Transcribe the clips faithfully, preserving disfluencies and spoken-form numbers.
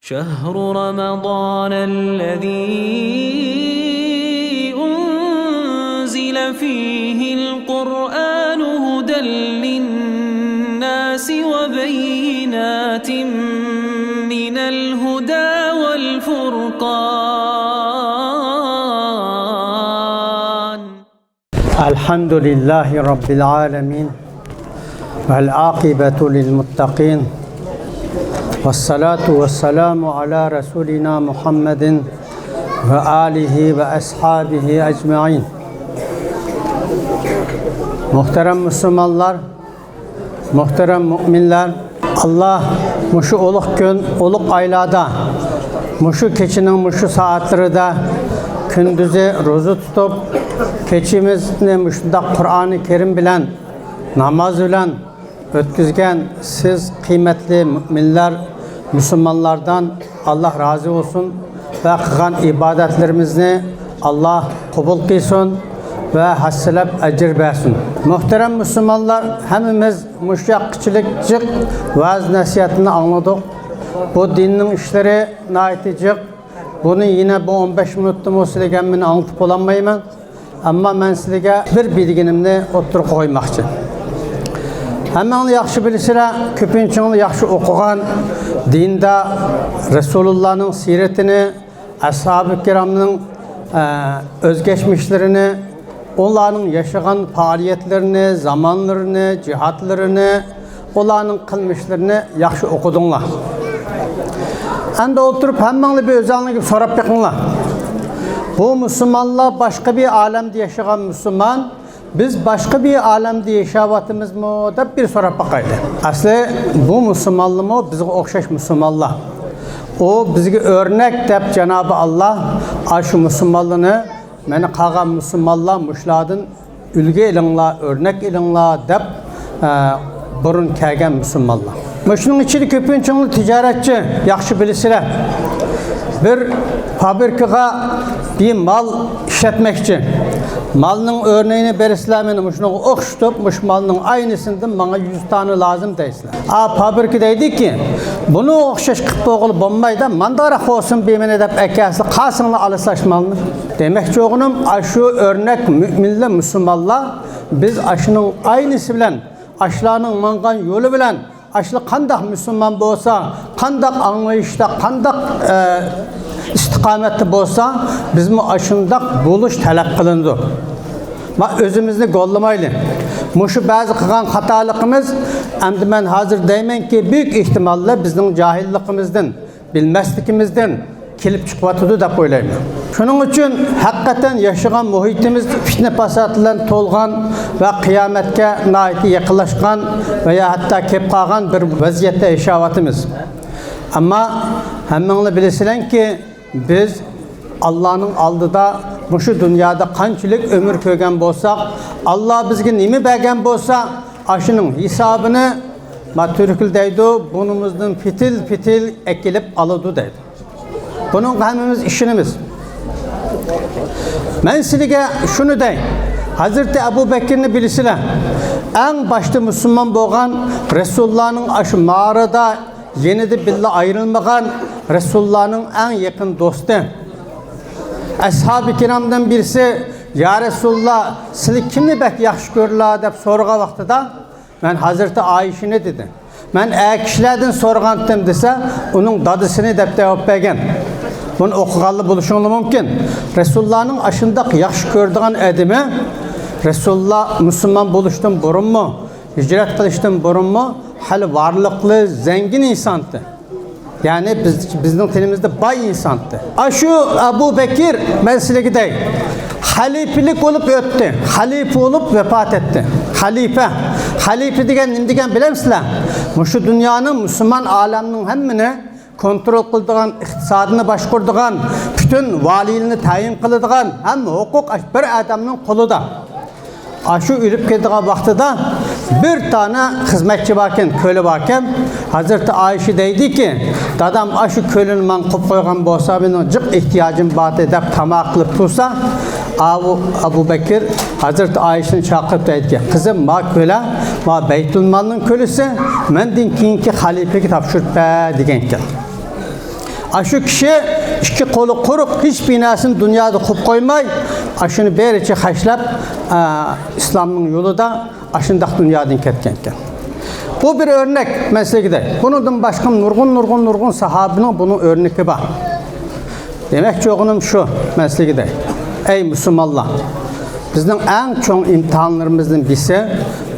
شهر رمضان الذي أنزل فيه القرآن هدى للناس وبينات من الهدى والفرقان. الحمد لله رب العالمين، والعاقبة للمتقين، والصلاة والسلام على رسولنا محمد وآله وأصحابه أجمعين. مۇھتەرەم مۇسۇلمانلار، مۇھتەرەم مۆمىنلەر، ئاللا مۇشۇ ئۇلۇغ كۈن، ئۇلۇغ ئايلاردا، مۇشۇ كېچىنىڭ مۇشۇ سائەتلىرىدە كۈندۈزى روزا تۇتۇپ، كېچىمىزنى مۇشۇنداق قۇرئانى كەرىم بىلەن، ناماز بىلەن ئۆتكۈزگەن سىز قىممەتلىك مۆمىنلەر، مۇسۇلمانلاردىن ئاللا رازى بولسۇن ۋە قىلغان ئىبادەتلىرىمىزنى ئاللا قوبۇل قىلسۇن ۋە ھەسسىلەپ ئەجىر بەرسۇن. مۆھتەرەم مۇسۇلمانلار، ھەممىمىز مۇشۇ ياققىچىلىك جىق ۋەز نەسىھەتنى ئاڭلىدۇق. بۇ دىننىڭ ئىشلىرى ناھايىتى جىق. بۇنى يەنە بۇ ئون بەش مىنۇتتىمۇ سىلىگە مەن ئاڭلىتىپ بولالمايمەن. ئەمما مەن سىلىگە بىر بىلگىنىمنى ئوتتۇرىغا قويماقچى. ھەممىڭلار ياخشى بىلىسىلەر، كۆپىنچىڭلار ياخشى ئوقۇغان، دىندا رەسۇلۇللانىڭ سىيرىتىنى، ئەسھابى كىرامنىڭ، ئە، ئۆزگەچمىشلىرىنى، ئۇلارنىڭ ياشىغان پائالىيەتلىرىنى، زامانلىرىنى، جىھادلىرىنى، ئۇلارنىڭ قىلمىشلىرىنى ياخشى ئوقۇدۇڭلار. ئەمدى ئولتۇرۇپ ھەممىڭلار بىر ئۆزۈڭلارغا سوراپ بېقىڭلار. بۇ مۇسۇلمانلار باشقا بىر ئالەمدە ياشىغان مۇسۇلمان، بىز باشقا بىر ئالەمدە ياشاۋاتىمىزمۇ دەپ بىر سوراپ باقايلى. ئەسلى بۇ مۇسۇلمانلارمۇ بىزگە ئوخشاش مۇسۇلمانلار. ئۇ بىزگە ئۆرنەك دەپ جانابى ئاللا ئاشۇ مۇسۇلمانلارنى، مانا قالغان مۇسۇلمانلار مۇشۇلاردىن ئۈلگە ئېلىڭلار، ئۆرنەك ئېلىڭلار دەپ، ئە، بۇرۇن كەلگەن مۇسۇلمانلار. مۇشۇنىڭ ئىچىدە كۆپىنچىڭلار تىجارەتچى، ياخشى بىلىسىلەر. بىر فابرىكىغا بىر مال ئىشلەتمەكچى. مالنىڭ ئۆرنىكىنى بېرىسىلەر، مانا مۇشۇنىڭغا ئوخشىتىپ، مۇشۇ مالنىڭ ئاينىسىدىن ماڭا يۈز دانە لازىم دەيسىلەر. ئا، فابرىكا دەيدىكى، بۇنىڭغا ئوخشاش قىلىپ بولغىلى بولمايدۇ، مانداقراق بولسۇن بىر مانا دەپ ئەكەلسە، قالسىڭلار ئالىساش مالنى. دېمەكچى بولغىنىم، ئاشۇ ئۆرنەك مۆمىنلەر، مۇسۇلمانلار، بىز ئاشۇنىڭ ئاينىسى بىلەن، ئاشۇلارنىڭ ماڭغان يولى بىلەن، ئاشۇلار قانداق مۇسۇلمان بولسا، قانداق ئاڭلىشتا، قانداق، ئە، ئىستىقامەتتە بولسا، بىزمۇ ئاشۇنداق بولۇش تەلەپ قىلىنىدۇ. ما ئۆزىمىزنى گوللىمايلى. مۇشۇ بەزى قىلغان خاتالىقىمىز، ئەمدى مەن ھازىر دەيمەنكى، بۈيۈك ئېھتىماللا بىزنىڭ جاھىللىقىمىزدىن، بىلمەسلىكىمىزدىن كېلىپ چىقىۋاتىدۇ دەپ ئويلايمەن. شۇنىڭ ئۈچۈن ھەقىقەتەن ياشىغان مۇھىتىمىز پىتنە-پاسات بىلەن تولغان ۋە قىيامەتكە ناھايىتى يېقىنلاشقان ۋە يا ھەتتا كېلىپ قالغان بىر ۋەزىيەتتە ياشاۋاتىمىز. ئەمما ھەممىڭلار بىلىسىلەركى، بىز ئاللانىڭ ئالدىدا مۇشۇ دۇنيادا قانچىلىك ئۆمۈر كۆرگەن بولساق، ئاللا بىزگە نېمە بەرگەن بولسا، ئاشۇنىڭ ھېسابىنى، ما تۈركلەر دەيدۇ، بۇرنىمىزدىن پىتىل-پىتىل ئەكېلىپ ئالىدۇ دەيدۇ. بۇنىڭغا ھەممىمىز ئىشىنىمىز. مەن سىلىگە شۇنى دەي، ھەزرىتى ئەبۇ بەكرىنى بىلىسىلەر. ئەڭ باشتا مۇسۇلمان بولغان، رەسۇلۇللانىڭ ئاشۇ مارىدا يېنىدا بىللە ئايرىلمىغان، رەسۇلۇللانىڭ ئەڭ يېقىن دوستى. ئەسھابى كىرامدىن بىرسى، يا رەسۇلۇللا، سىلى كىمنى بەك ياخشى كۆرىلا دەپ سورىغان ۋاقتىدا، مەن ھەزرىتى ئائىشىنى دېدى. مەن ئەر كىشىلەردىن سورىغانتىم دېسە، ئۇنىڭ دادىسىنى دەپ جاۋاب بەرگەن. بۇنى ئوقۇغانلا بولۇشۇڭلار مۇمكىن. رەسۇلۇللانىڭ ئاشۇنداق ياخشى كۆرىدىغان ئادىمى، رەسۇلۇللا مۇسۇلمان بولۇشتىن بۇرۇنمۇ، ھىجرەت قىلىشتىن بۇرۇنمۇ ھەلى ۋارلىقلىق، زەڭگىن ئىنسانتى. يەنى بىز، بىزنىڭ تىلىمىزدا باي ئىنسانتى. ئاشۇ ئەبۇ بەكىر، مەن سىلىگە دەي، خەلىپىلىك بولۇپ ئۆتتى. خەلىپە بولۇپ ۋاپات ئەتتى. خەلىپە. خەلىپە دېگەن نېمە دېگەن بىلەمسىلەر؟ مۇشۇ دۇنيانىڭ، مۇسۇلمان ئالەمنىڭ ھەممىنى كونترول قىلىدىغان، ئىقتىسادىنى باشقۇرىدىغان، پۈتۈن ۋالىيلىرىنى تەيىن قىلىدىغان ھەممە ھوقۇق ئاشۇ بىر ئادەمنىڭ قولىدا. ئاشۇ ئۆلۈپ كېتىدىغان ۋاقتىدا بىر دانە خىزمەتچى باركەن، كۆلى باركەن. ھەزرىتى ئائىشە دەيدىكى، دادام ئاشۇ كۆلىنى ماڭا قويۇپ قويغان بولسا، مېنىڭ جىق ئېھتىياجىم بارتى دەپ تاماق قىلىپ تۇرسا، ئاۋۇ ئەبۇ بەكىر ھەزرىتى ئائىشىنى چاقىرىپ دەيدىكەن، قىزىم، ما كۆلە، ما بەيتۇلمالنىڭ كۆلىسى، مەندىن كېيىنكى خەلىپىگە تاپشۇرۇپ بەر دېگەنكەن. ئاشۇ كىشى ئىككى قولى قۇرۇق، ھېچبىر نەرسىنى دۇنيادا قويۇپ قويماي، ئاشۇنى بېرىچە خەجلەپ، ئا، ئىسلامنىڭ يولىدا ئاشۇنداق دۇنيادىن كەتكەن ئىكەن. بۇ بىر ئۆرنەك، مەن سىزگە دەي. بۇنىڭدىن باشقا نۇرغۇن، نۇرغۇن، نۇرغۇن ساھابىنىڭ بۇنىڭ ئۆرنىكى بار. دېمەكچى بولغىنىم شۇ، مەن سىزگە دەي. ئەي مۇسۇلمانلار، بىزنىڭ ئەڭ چوڭ ئىمتىھانلىرىمىزدىن بىرسى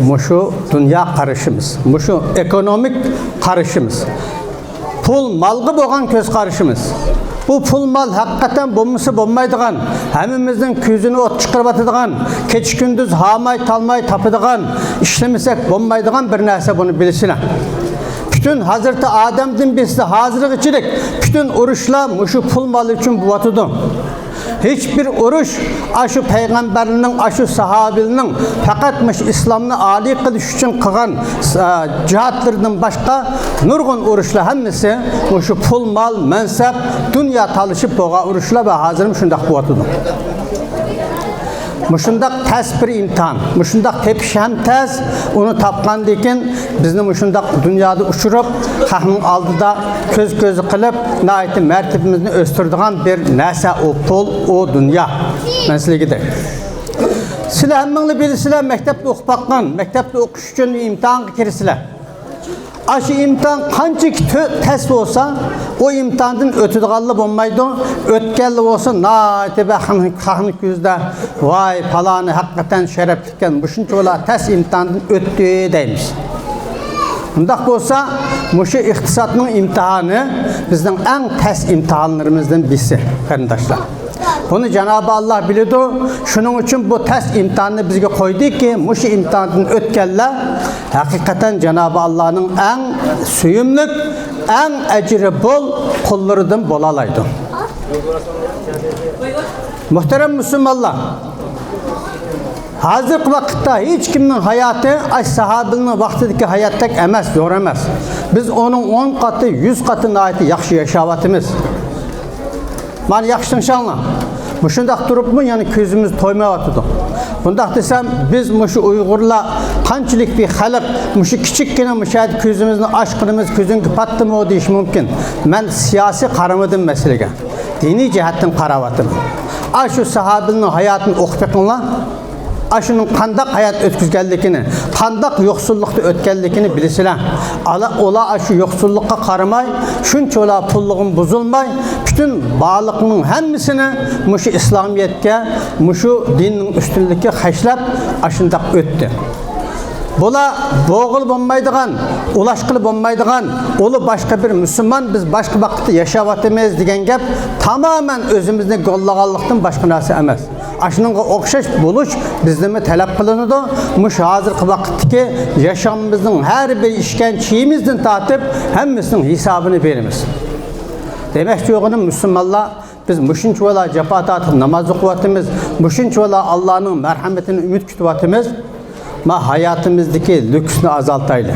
مۇشۇ دۇنيا قارىشىمىز، مۇشۇ ئېكونومىك قارىشىمىز. پۇل، مالغا بولغان كۆز قارىشىمىز. بۇ پۇل، مال ھەقىقەتەن بولمىسا بولمايدىغان، ھەممىمىزنىڭ كۆزىنى ئوت چىقىرىۋاتىدىغان، كېچە-كۈندۈز ھارماي-تالماي تاپىدىغان، ئىشلىمىسەك بولمايدىغان بىر نەرسە، بۇنى بىلىسىلەر. پۈتۈن ھەزرىتى ئادەمدىن بىرسى ھازىرغىچىلىك پۈتۈن ئۇرۇشلار مۇشۇ پۇل، مال ئۈچۈن بولۇۋاتىدۇ. ھېچبىر ئۇرۇش ئاشۇ پەيغەمبەرنىڭ، ئاشۇ ساھابىلىرىنىڭ پەقەت مۇشۇ ئىسلامنى ئالىي قىلىش ئۈچۈن قىلغان، ئا، جىھادلىرىدىن باشقا نۇرغۇن ئۇرۇشلار ھەممىسى مۇشۇ پۇل، مال، مەنسەپ، دۇنيا تالىشىپ بولغان ئۇرۇشلار ۋە ھازىرمۇ شۇنداق بولۇۋاتىدۇ. مۇشۇنداق تەس بىر ئىمتىھان، مۇشۇنداق تېپىش ھەم تەس، ئۇنى تاپقاندىن كېيىن بىزنى مۇشۇنداق دۇنيادا ئۇچۇرۇپ، خەقنىڭ ئالدىدا كۆز-كۆز قىلىپ، ناھايىتى مەرتىۋىمىزنى ئۆستۈرىدىغان بىر نەرسە ئۇ پۇل، ئۇ دۇنيا. مەن سىلەرگە دەي. سىلەر ھەممىڭلار بىلىسىلەر، مەكتەپتە ئوقۇپ باققان، مەكتەپتە ئوقۇش ئۈچۈن ئىمتىھانغا كىرىسىلەر. ئاشۇ ئىمتىھان قانچىلىك تۆ-، تەس بولسا، ئۇ ئىمتىھاندىن ئۆتىدىغانلا بولمايدۇ. ئۆتكەنلا بولسا، ناھايىتى بەخىن-، خەقنىڭ كۆزىدە، ۋاي، پالانى ھەقىقەتەن شەرەپلىككەن، مۇشۇنچىۋالا تەس ئىمتىھاندىن ئۆتتى دەيمىز. ئۇنداق بولسا، مۇشۇ ئىقتىسادنىڭ ئىمتىھانى بىزنىڭ ئەڭ تەس ئىمتىھانلىرىمىزدىن بىرسى، قېرىنداشلار. بۇنى جانابى ئاللا بىلىدۇ. شۇنىڭ ئۈچۈن بۇ تەس ئىمتىھاننى بىزگە قويدىكى، مۇشۇ ئىمتىھاندىن ئۆتكەنلەر ھەقىقەتەن جانابى ئاللانىڭ ئەڭ سۆيۈملۈك، ئەڭ ئەجرى بول قۇللىرىدىن بولالايدۇ. مۇھتەرەم مۇسۇلمانلار، ھازىرقى ۋاقىتتا ھېچكىمنىڭ ھاياتى ئاشۇ ساھابىلەرنىڭ ۋاقتىدىكى ھاياتتەك ئەمەس، زور ئەمەس. بىز ئۇنىڭ ئون قاتى، يۈز قاتى ناھايىتى ياخشى ياشاۋاتىمىز. مانا ياخشى تىڭشاڭلار. مۇشۇنداق تۇرۇپمۇ يەنە كۆزىمىز تويمايۋاتىدۇ. بۇنداق دېسەم، بىز مۇشۇ ئۇيغۇرلار قانچىلىك بىر خەلق، مۇشۇ كىچىككىنە مۇشۇ يەردە كۆزىمىزنى ئاچقىنىمىز كۆزۈڭگە پاتتىمۇ دېيىش مۇمكىن. مەن سىياسىي قارىمىدىم مەسىلىگە. دىنىي جەھەتتىن قاراۋاتىمەن. ئاشۇ ساھابىلەرنىڭ ھاياتىنى ئوقۇپ بېقىڭلار. ئاشۇنىڭ قانداق ھايات ئۆتكۈزگەنلىكىنى، قانداق يوقسۇللۇقتا ئۆتكەنلىكىنى بىلىسىلەر. ئالا-، ئۇلار ئاشۇ يوقسۇللۇققا قارىماي، شۇنچىۋالا پۇللۇقىمۇ بۇزۇلماي، پۈتۈن بارلىقىنىڭ ھەممىسىنى مۇشۇ ئىسلامىيەتكە، مۇشۇ دىننىڭ ئۈستۈنلۈكىگە خەجلەپ، ئاشۇنداق ئۆتتى. بۇلار بولغىلى بولمايدىغان، ئۇلاشقىلى بولمايدىغان، ئۇلار باشقا بىر مۇسۇلمان، بىز باشقا ۋاقىتتا ياشاۋاتىمىز دېگەن گەپ تامامەن ئۆزىمىزنى گوللىغانلىقتىن باشقا نەرسە ئەمەس. ئاشۇنىڭغا ئوخشاش بولۇش بىزدىنمۇ تەلەپ قىلىنىدۇ. مۇشۇ ھازىرقى ۋاقىتتىكى ياشامىمىزنىڭ ھەر بىر ئىچكەن چېيىمىزدىن تارتىپ ھەممىسىنىڭ ھېسابىنى بېرىمىز. دېمەكچى بولغىنىم، مۇسۇلمانلار، بىز مۇشۇنچىۋالا جاپا تارتىپ ناماز ئوقۇۋاتىمىز، مۇشۇنچىۋالا ئاللانىڭ مەرھەمىتىنى ئۈمىد كۈتۈۋاتىمىز. ما ھاياتىمىزدىكى لۈكسنى ئازالتايلى.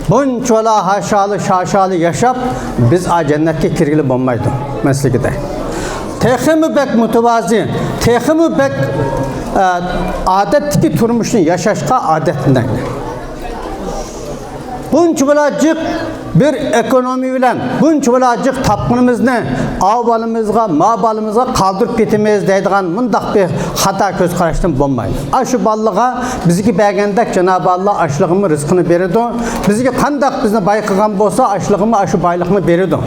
بۇنچىۋالا ھاشالى شاشالى ياشاپ، بىز ئا جەننەتكە كىرگىلى بولمايدۇ. مەن سىزگە دەي. تېخىمۇ بەك مۇتىۋازى، تېخىمۇ بەك، ئە، ئادەتتىكى تۇرمۇشنى ياشاشقا ئادەتلىنەيلى. بۇنچىۋالا جىق بىر ئېكونومىيە بىلەن بۇنچىۋالا جىق تاپقىنىمىزنى ئاۋۇ بالىمىزغا، ماۋۇ بالىمىزغا قالدۇرۇپ كېتىمىز دەيدىغان مۇنداق بىر خاتا كۆز قاراشتىن بولمايدۇ. ئاشۇ بالىلىغا بىزگە بەرگەندەك جانابى ئاللا ئاشۇلىغىمۇ رىزقىنى بېرىدۇ. بىزگە قانداق بىزنى باي قىلغان بولسا، ئاشۇلىغىمۇ ئاشۇ بايلىقنى بېرىدۇ.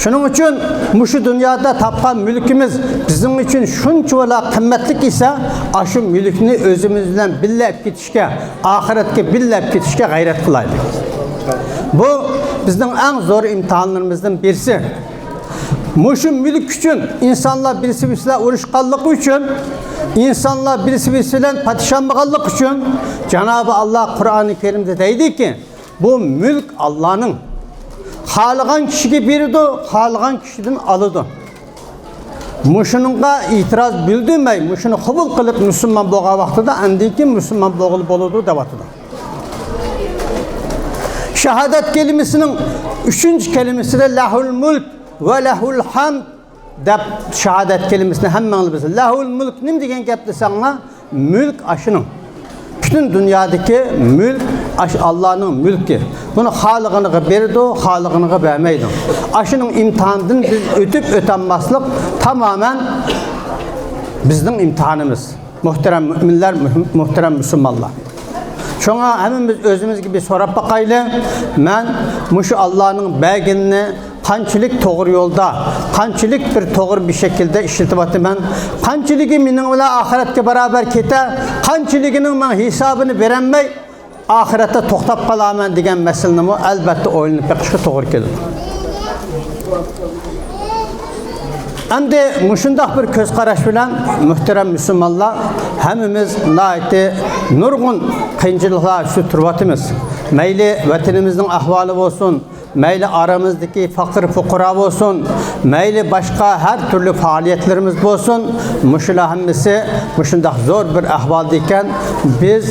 شۇنىڭ ئۈچۈن مۇشۇ دۇنيادا تاپقان مۈلكىمىز بىزنىڭ ئۈچۈن شۇنچىۋالا قىممەتلىك ئىسە، ئاشۇ مۈلۈكنى ئۆزىمىز بىلەن بىللە ئەپ كېتىشكە، ئاخىرەتكە بىللە ئەپ كېتىشكە غەيرەت قىلايلى. بۇ بىزنىڭ ئەڭ زور ئىمتىھانلىرىمىزدىن بىرسى. مۇشۇ مۈلۈك ئۈچۈن ئىنسانلار بىرسى-بىرسى بىلەن ئۇرۇشقانلىقى ئۈچۈن، ئىنسانلار بىرسى-بىرسى بىلەن پاتىشالمىغانلىقى ئۈچۈن جانابى ئاللا قۇرئانى كەرىمدە دەيدىكى، بۇ مۈلۈك ئاللانىڭ. خالىغان كىشىگە بېرىدۇ، خالىغان كىشىدىن ئالىدۇ. مۇشۇنىڭغا ئېتىراز بىلدۈرمەي، مۇشۇنى قوبۇل قىلىپ مۇسۇلمان بولغان ۋاقتىدا ئاندىن كېيىن مۇسۇلمان بولغىلى بولىدۇ دەۋاتىدۇ. شاھادەت كەلىمىسىنىڭ ئۈچىنچى كەلىمىسىدە لەھۇل مۇلك ۋە لەھۇل ھەمد دەپ شاھادەت كەلىمىسىنى ھەممىڭلار بىلىسىز. لەھۇل مۇلك نېمە دېگەن گەپ دېسەڭلار، مۈلك ئاشۇنىڭ. پۈتۈن دۇنيادىكى مۈلك ئاشۇ ئاللانىڭ مۈلكى. بۇنى خالىغىنىغا بېرىدۇ، خالىغىنىغا بەرمەيدۇ. ئاشۇنىڭ ئىمتىھانىدىن بىز ئۆتۈپ ئۆتەلمەسلىك تامامەن بىزنىڭ ئىمتىھانىمىز. مۆھتەرەم مۆمىنلەر، مۆھ-، مۆھتەرەم مۇسۇلمانلار. شۇڭا ھەممىمىز ئۆزىمىزگە بىر سوراپ باقايلى. مەن مۇشۇ ئاللانىڭ بەرگىنىنى قانچىلىك توغرا يولدا، قانچىلىك بىر توغرا بىر شەكىلدە ئىشلىتىۋاتىمەن، قانچىلىكى مېنىڭ بىلەن ئاخىرەتكە باراۋەر كېتە، قانچىلىكىنىڭ مەن ھېسابىنى بېرەلمەي، ئاخىرەتتە توختاپ قالامەن دېگەن مەسىلىنىمۇ ئەلۋەتتە ئويلىنىپ بېقىشقا توغرا كېلىدۇ. ئەمدى مۇشۇنداق بىر كۆز قاراش بىلەن، مۆھتەرەم مۇسۇلمانلار، ھەممىمىز ناھايىتى نۇرغۇن قىيىنچىلىقلار ئۈستىدە تۇرۇۋاتىمىز. مەيلى ۋەتىنىمىزنىڭ ئەھۋالى بولسۇن، مەيلى ئارىمىزدىكى پەقىر پۇقرا بولسۇن، مەيلى باشقا ھەر تۈرلۈك پائالىيەتلىرىمىز بولسۇن، مۇشۇلار ھەممىسى مۇشۇنداق زور بىر ئەھۋالدا ئىكەن، بىز،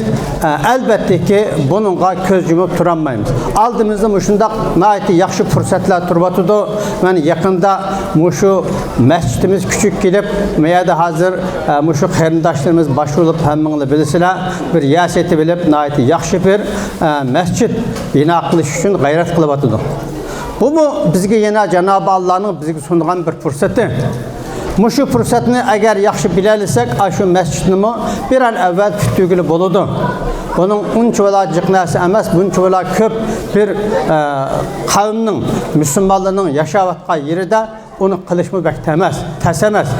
ئە، ئەلۋەتتىكى بۇنىڭغا كۆز يۇمۇپ تۇرالمايمىز. ئالدىمىزدا مۇشۇنداق ناھايىتى ياخشى پۇرسەتلەر تۇرۇۋاتىدۇ. مانا يېقىندا مۇشۇ مەسچىتىمىز كۈچۈك كېلىپ، مۇ يەردە ھازىر، ئە، مۇشۇ قېرىنداشلىرىمىز باش بولۇپ، ھەممىڭلار بىلىسىلەر، بىر يەر سېتىۋېلىپ، ناھايىتى ياخشى بىر، ئە، مەسچىت بىنا قىلىش ئۈچۈن غەيرەت قىلىۋاتىدۇ. بۇمۇ بىزگە يەنە جانابى ئاللانىڭ بىزگە سۇنغان بىر پۇرسىتى. مۇشۇ پۇرسەتنى ئەگەر ياخشى بىلەلىسەك، ئاشۇ مەسچىتنىمۇ بىر ئان ئەۋۋەل پۈتتۈرگىلى بولىدۇ. بۇنىڭ ئۇنچىۋالا جىق نەرسە ئەمەس، بۇنچىۋالا كۆپ بىر، ئە، قەۋمنىڭ، مۇسۇلمانلارنىڭ ياشاۋاتقان يېرىدە ئۇنى قىلىشمۇ بەك تەمەس، تەس ئەمەس.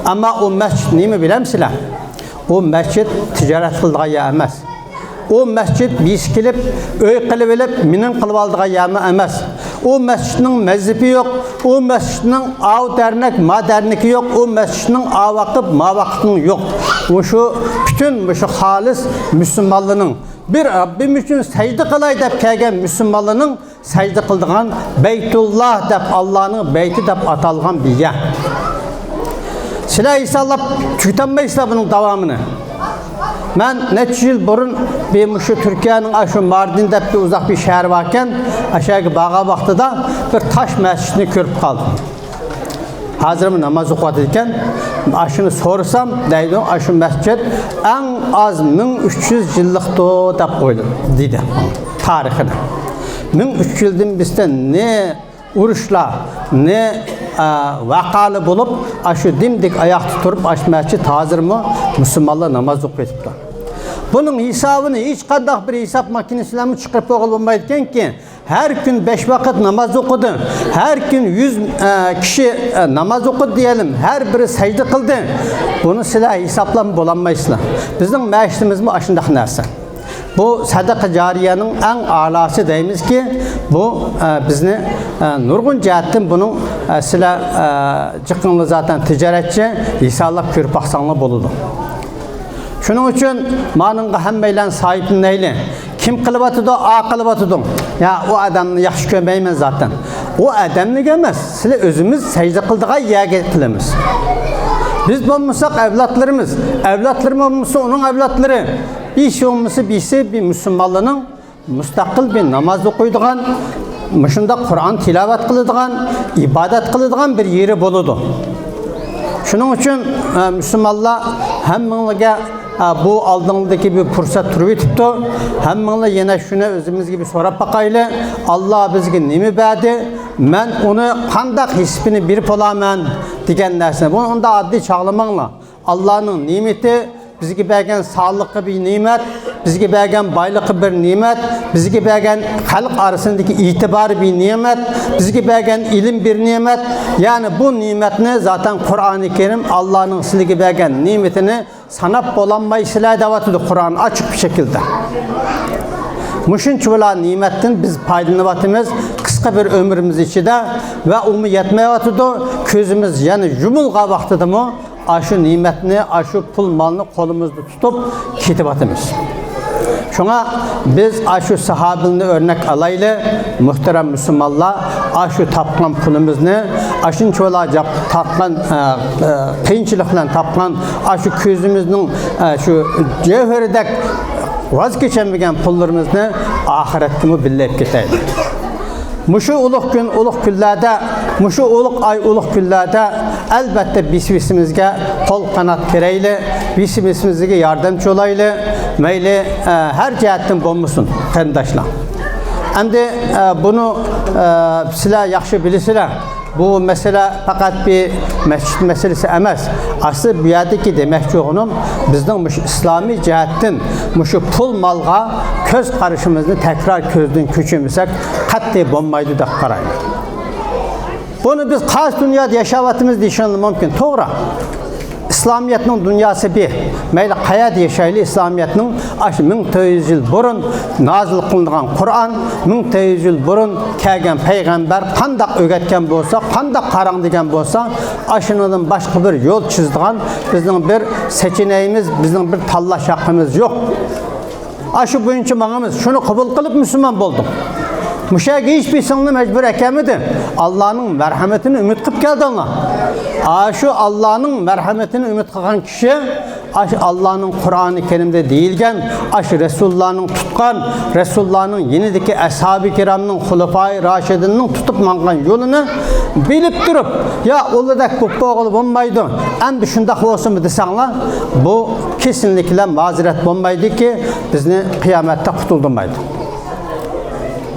ئەمما ئۇ مەسچىت نېمە بىلەمسىلەر؟ ئۇ مەسچىت تىجارەت قىلىدىغان يەر ئەمەس. ئۇ مەسچىت بىرسى كېلىپ، ئۆي قىلىۋېلىپ، مېنىڭ قىلىۋالىدىغان يەرمۇ ئەمەس. ئۇ مەسچىتنىڭ مەزھىپى يوق، ئۇ مەسچىتنىڭ ئاۋۇ دەرنەك، ما دەرنىكى يوق، ئۇ مەسچىتنىڭ ئاۋاقىپ، ماۋاقىپنىڭ يوق. مۇشۇ پۈتۈن مۇشۇ خالىس مۇسۇلمانلارنىڭ بىر رەببىم ئۈچۈن سەجدە قىلاي دەپ كەلگەن مۇسۇلمانلارنىڭ سەجدە قىلىدىغان بەيتۇللا دەپ، ئاللانىڭ بەيتى دەپ ئاتالغان بىر يەر. سىلەر ھېسابلاپ تۈگىتەلمەيسىلەر بۇنىڭ داۋامىنى. مەن نەچچە يىل بۇرۇن بىر مۇشۇ تۈركىيەنىڭ ئاشۇ ماردىن دەپ بىر ئۇزاق بىر شەھىرى باركەن، ئاشۇ يەرگە بارغان ۋاقتىدا بىر تاش مەسچىتنى كۆرۈپ قالدىم. ھازىرمۇ ناماز ئوقۇۋاتىدىكەن. ئاشۇنى سورىسام، دەيدۇ، ئاشۇ مەسچىت ئەڭ ئاز مىڭ ئۈچ يۈز يىللىقتۇ دەپ ئويلىدى، دېدى تارىخىنى. مىڭ ئۈچ يۈز يىلدىن بىزدە نە ئۇرۇشلار، نە، ئە، ۋەقەلەر بولۇپ، ئاشۇ دىمدىك ئاياقتا تۇرۇپ، ئاشۇ مەسچىت ھازىرمۇ مۇسۇلمانلار ناماز ئوقۇۋېتىپتۇ. بۇنىڭ ھېسابىنى ھېچقانداق بىر ھېساب ماكىنىسى بىلەنمۇ چىقىرىپ بولغىلى بولمايدىكەنكى، ھەر كۈن بەش ۋاقىت ناماز ئوقۇدى، ھەر كۈن يۈز، ئە، كىشى، ئە، ناماز ئوقۇدى دېيەلىم، ھەر بىرى سەجدە قىلدى. بۇنى سىلەر ھېسابلاپ بولالمايسىلەر. بىزنىڭ مەسچىتىمىزمۇ ئاشۇنداق نەرسە. بۇ سەدەقە جارىيەنىڭ ئەڭ ئالاسى دەيمىزكى، بۇ، ئە، بىزنى، ئە، نۇرغۇن جەھەتتىن بۇنىڭ، ئە، سىلەر، ئە، جىقىڭلار زاتەن تىجارەتچى، ھېسابلاپ كۆرۈپ باقساڭلار بولىدۇ. شۇنىڭ ئۈچۈن مانىڭغا ھەممەيلەن ساھىبلىنەيلى. كىم قىلىۋاتىدۇ، ئا قىلىۋاتىدۇ. يا، ئۇ ئادەمنى ياخشى كۆرمەيمەن زاتەن. ئۇ ئادەمنىڭ ئەمەس، سىلەر ئۆزىمىز سەجدە قىلىدىغان يەرگە قىلىمىز. بىز بولمىساق ئەۋلادلىرىمىز، ئەۋلادلىرىمىز بولمىسا ئۇنىڭ ئەۋلادلىرى. ھېچ بولمىسا بىرسى بىر مۇسۇلمانلارنىڭ مۇستەقىل بىر ناماز ئوقۇيدىغان، مۇشۇنداق قۇرئان تىلاۋەت قىلىدىغان، ئىبادەت قىلىدىغان بىر يېرى بولىدۇ. شۇنىڭ ئۈچۈن، ئە، مۇسۇلمانلار ھەممىڭلارغا، ئە، بۇ ئالدىڭلاردىكى بىر پۇرسەت تۇرۇۋېتىپتۇ. ھەممىڭلار يەنە شۇنى ئۆزىمىزگە بىر سوراپ باقايلى. ئاللا بىزگە نېمە بەردى؟ مەن ئۇنى قانداق ھېسىپىنى بېرىپ بولامەن دېگەن نەرسىنى. بۇنى ئۇنداق ئاددىي چاغلىماڭلار. ئاللانىڭ نېمىتى، بىزگە بەرگەن ساغلىقى بىر نېمەت، بىزگە بەرگەن بايلىقى بىر نېمەت، بىزگە بەرگەن خەلق ئارىسىندىكى ئېتىبارى بىر نېمەت، بىزگە بەرگەن ئىلىم بىر نېمەت. يەنى بۇ نېمەتنى زاتەن قۇرئانى كەرىم ئاللانىڭ سىلىگە بەرگەن نېمىتىنى ساناپ بولالمايسىلەر دەۋاتىدۇ قۇرئان ئاچىق بىر شەكىلدە. مۇشۇنچىۋالا نېمەتتىن بىز پايدىلىنىۋاتىمىز قىسقا بىر ئۆمرىمىز ئىچىدە ۋە ئۇمۇ يەتمەيۋاتىدۇ. كۆزىمىز يەنە يۇمۇلغان ۋاقتىدىمۇ ئاشۇ نېمەتنى، ئاشۇ پۇل مالنى قولىمىزدا تۇتۇپ كېتىۋاتىمىز. شۇڭا بىز ئاشۇ ساھابىلەرنى ئۆرنەك ئالايلى، مۆھتەرەم مۇسۇلمانلار، ئاشۇ تاپقان پۇلىمىزنى، ئاشۇنچىۋالا جاپ-، تارتقان، ئە، ئە، قىيىنچىلىق بىلەن تاپقان ئاشۇ كۆزىمىزنىڭ، ئە، شۇ جەۋھىرىدەك ۋاز كېچەلمىگەن پۇللىرىمىزنى ئاخىرەتكىمۇ بىللە ئېلىپ كېتەيلى. مۇشۇ ئۇلۇغ كۈن، ئۇلۇغ كۈنلەردە، مۇشۇ ئۇلۇغ ئاي، ئۇلۇغ كۈنلەردە ئەلۋەتتە بىسىمىزگە قول قانات بېرەيلى، بىسىمىزگە ياردەمچى بولايلى. مەيلى، ئە، ھەر جەھەتتىن بولمىسۇن، قېرىنداشلار. ئەمدى، ئە، بۇنى، ئە، سىلەر ياخشى بىلىسىلەر. بۇ مەسىلە پەقەت بىر مەسچىت مەسىلىسى ئەمەس. ئەسلى بۇ يەردىكى دېمەكچى بولغىنىم، بىزنىڭ مۇشۇ ئىسلامىي جەھەتتىن مۇشۇ پۇل مالغا كۆز قارىشىمىزنى تەكرار كۆزدىن كەچۈرمىسەك، قەتئىي بولمايدۇ دەپ قارايمەن. بۇنى بىز قايسى دۇنيادا ياشاۋاتىمىز دېيىشىڭلار مۇمكىن. توغرا. ئىسلامىيەتنىڭ دۇنياسى بىر. مەيلى قەيەردە ياشايلى، ئىسلامىيەتنىڭ ئاشۇ مىڭ تۆت يۈز يىل بۇرۇن نازىل قىلىنغان قۇرئان، مىڭ تۆت يۈز يىل بۇرۇن كەلگەن پەيغەمبەر قانداق ئۆگەتكەن بولسا، قانداق قاراڭ دېگەن بولسا، ئاشۇنىڭدىن باشقا بىر يول چىزىدىغان بىزنىڭ بىر سەچېنەيىمىز، بىزنىڭ بىر تاللاش ھەققىمىز يوق. ئاشۇ بويىچە ماڭىمىز، شۇنى قوبۇل قىلىپ مۇسۇلمان بولدۇق. مۇشۇ يەرگە ھېچبىرسىڭلارنى مەجبۇر ئەكەلمىدى. ئاللانىڭ مەرھەمىتىنى ئۈمىد قىلىپ كەلدىڭلار. ئاشۇ ئاللانىڭ مەرھەمىتىنى ئۈمىد قىلغان كىشى، ئاشۇ ئاللانىڭ قۇرئانى كەرىمدە دېيىلگەن، ئاشۇ رەسۇلۇللانىڭ تۇتقان، رەسۇلۇللانىڭ يېنىدىكى ئەسھابى كىرامنىڭ، خۇلەفائى راشىدىننىڭ تۇتۇپ ماڭغان يولىنى بىلىپ تۇرۇپ، يا ئۇلىدەك بولۇپ بولغىلى بولمايدۇ، ئەمدى شۇنداق بولسىمۇ دېسەڭلار، بۇ كېسىنلىكلەر مەزۇرەت بولمايدۇكى، بىزنى قىيامەتتە قۇتۇلدۇرمايدۇ.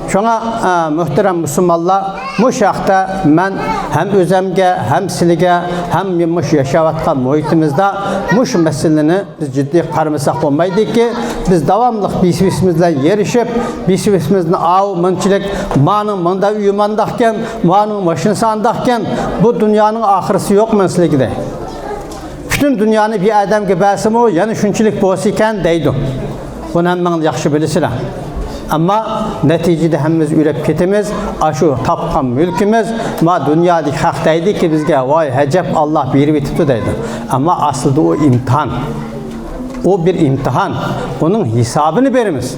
شۇڭا، ئە، مۆھتەرەم مۇسۇلمانلار، مۇشۇ ھەقتە مەن ھەم ئۆزەمگە، ھەم سىلىگە، ھەم مۇشۇ ياشاۋاتقان مۇھىتىمىزدا مۇشۇ مەسىلىنى بىز جىددىي قارىمىساق بولمايدۇكى، بىز داۋاملىق بىسىۋىسىمىز بىلەن يېرىشىپ، بىسىۋىسىمىزنى ئاۋۇ مۇنچىلىك، مانىڭ مۇندا ئۆيى مانداقكەن، مانىڭ ماشىنىسى ئانداقكەن، بۇ دۇنيانىڭ ئاخىرىسى يوق مەن سىلىگە دەي. پۈتۈن دۇنيانى بىر ئادەمگە بەرسىمۇ يەنە شۇنچىلىك بولسا ئىكەن دەيدۇ. بۇنى ھەممىڭلار ياخشى بىلىسىلەر. ئەمما نەتىجىدە ھەممىمىز ئۆلۈپ كېتىمىز. ئاشۇ تاپقان مۈلكىمىز، ما دۇنيادىكى خەق دەيدىكى بىزگە، ۋاي ئەجەب، ئاللا بېرىۋېتىپتۇ دەيدۇ. ئەمما ئەسلىدە ئۇ ئىمتىھان. ئۇ بىر ئىمتىھان. ئۇنىڭ ھېسابىنى بېرىمىز.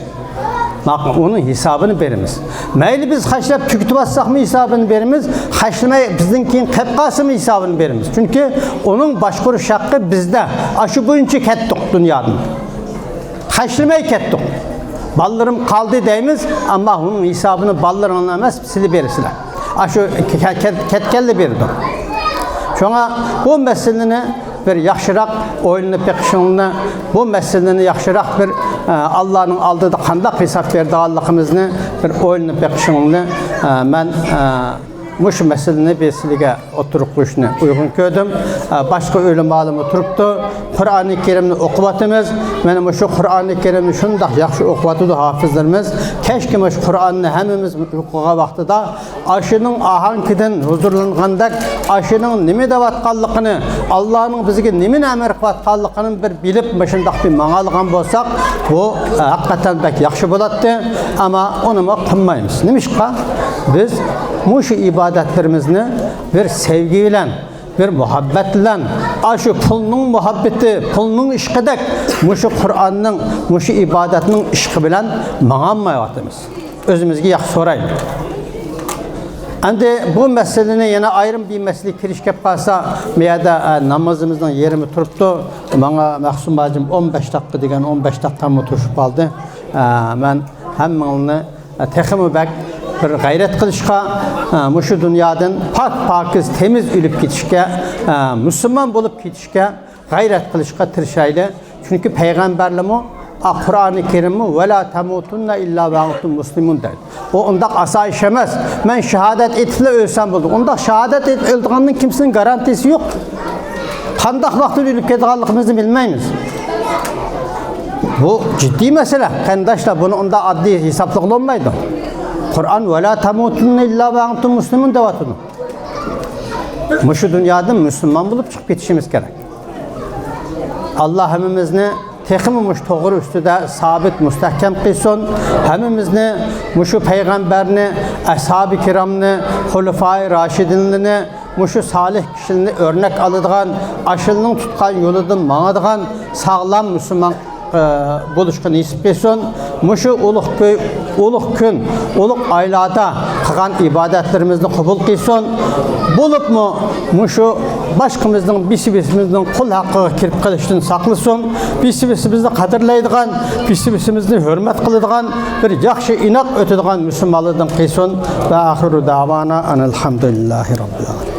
باقىڭ، ئۇنىڭ ھېسابىنى بېرىمىز. مەيلى بىز خەجلەپ تۈگىتىۋاتساقمۇ ھېسابىنى بېرىمىز، خەجلىمەي بىزدىن كېيىن قېلىپ قالسىمۇ ھېسابىنى بېرىمىز. چۈنكى ئۇنىڭ باشقۇرۇش ھەققى بىزدە. ئاشۇ بويىچە كەتتۇق دۇنيادىن. خەجلىمەي كەتتۇق. بالىلىرىم قالدى دەيمىز، ئەمما ئۇنىڭ ھېسابىنى بالىلىرىڭلار ئەمەس، سىلى بېرىسىلەر. ئاشۇ كە-، كە-، كەتكەنلەر بېرىدۇ. شۇڭا بۇ مەسىلىنى بىر ياخشىراق ئويلىنىپ بېقىشىڭلارنى، بۇ مەسىلىنى ياخشىراق بىر، ئە، ئاللانىڭ ئالدىدا قانداق ھېساب بېرىدىغانلىقىمىزنى بىر ئويلىنىپ بېقىشىڭلارنى، ئە، مەن، ئە، مۇشۇ مەسىلىنى بىر سىلىگە ئوتتۇرىغا قويۇشنى ئۇيغۇن كۆردۈم. ئە، باشقا ئۆلىمالىرىمۇ تۇرۇپتۇ. قۇرئانى كەرىمنى ئوقۇۋاتىمىز. مانا مۇشۇ قۇرئانى كەرىمنى شۇنداق ياخشى ئوقۇۋاتىدۇ ھافىزلىرىمىز. كەچكى مۇشۇ قۇرئاننى ھەممىمىز ئۇيقۇغان ۋاقتىدا ئاشۇنىڭ ئاھاڭكىدىن ھۇزۇرلانغاندەك، ئاشۇنىڭ نېمە دەۋاتقانلىقىنى، ئاللانىڭ بىزگە نېمىنى ئەمر قىلىۋاتقانلىقىنى بىر بىلىپ، مۇشۇنداق بىر ماڭالىغان بولساق، بۇ، ئە، ھەقىقەتەن بەك ياخشى بولاتتى. ئەمما ئۇنىمۇ قىلمايمىز. نېمىشقا؟ بىز مۇشۇ ئىبادەتلىرىمىزنى بىر سەۋگى بىلەن، بىر مۇھەببەت بىلەن، ئاشۇ پۇلنىڭ مۇھەببىتى، پۇلنىڭ ئىشقىدەك مۇشۇ قۇرئاننىڭ، مۇشۇ ئىبادەتنىڭ ئىشقى بىلەن ماڭالمايۋاتىمىز. ئۆزىمىزگە ياخشى سورايلى. ئەمدى بۇ مەسىلىنى يەنە ئايرىم بىر مەسىلىگە كىرىش كەپ قالسا، بۇ يەردە، ئە، نامىزىمىزنىڭ يېرىمى تۇرۇپتۇ. ماڭا مەخسۇم ھاجىم ئون بەش دەقىقە دېگەن، ئون بەش دەقىقەممۇ توشۇپ قالدى. ئە، مەن ھەممىڭلارنى، ئە، تېخىمۇ بەك بىر غەيرەت قىلىشقا، ئە، مۇشۇ دۇنيادىن پاك-پاكىز، تېمىز ئۆلۈپ كېتىشكە، ئە، مۇسۇلمان بولۇپ كېتىشكە غەيرەت قىلىشقا تىرىشايلى. چۈنكى پەيغەمبەرلىرىمۇ، ئا، قۇرئانى كەرىممۇ، «ۋەلا تەمۇتۇننە ئىللا ۋە ئەنتۇم مۇسلىمۇن» دەيدۇ. ئۇ ئۇنداق ئاسان ئىش ئەمەس. مەن شاھادەت ئېيتىپلا ئۆلسەم بولدى. ئۇنداق شاھادەت ئېيتىپ ئۆلىدىغاننىڭ كىمسىنىڭ گارانتىيىسى يوق. قانداق ۋاقىتتا ئۆلۈپ كېتىدىغانلىقىمىزنى بىلمەيمىز. بۇ جىددىي مەسىلە، قېرىنداشلار، بۇنى ئۇنداق ئاددىي ھېسابلىغىلى بولمايدۇ. قۇرئان «ۋەلا تەمۇتۇننە ئىللا ۋە ئەنتۇم مۇسلىمۇن» دەۋاتىدۇ. مۇشۇ دۇنيادىن مۇسۇلمان بولۇپ چىقىپ كېتىشىمىز كېرەك. ئاللا ھەممىمىزنى تېخىمۇ مۇشۇ توغرا ئۈستىدە سابىت، مۇستەھكەم قىلسۇن. ھەممىمىزنى مۇشۇ پەيغەمبەرنى، ئەسھابى كىرامنى، خۇلىفائى راشىدىنلىرىنى، مۇشۇ سالىھ كىشىلەرنى ئۆرنەك ئالىدىغان، ئاشۇلارنىڭ تۇتقان يولىدىن ماڭىدىغان ساغلام مۇسۇلمان، ئە، بولۇشقا نېسىپ قىلسۇن. مۇشۇ ئۇلۇغ كۈ-، ئۇلۇغ كۈن، ئۇلۇغ ئايلاردا قىلغان ئىبادەتلىرىمىزنى قوبۇل قىلسۇن. بولۇپمۇ مۇشۇ باشقىمىزنىڭ، بىسىبىسىمىزنىڭ قۇل ھەققىگە كىرىپ قېلىشتىن ساقلىسۇن. بىسىبىسىمىزنى قەدىرلەيدىغان، بىسىبىسىمىزنى ھۆرمەت قىلىدىغان، بىر ياخشى، ئىناق ئۆتىدىغان مۇسۇلمانلاردىن قىلسۇن. ۋە ئاخىرۇ دەۋانا ئەنىل ھەمدۇلىللاھى رەببىل ئالەمىن.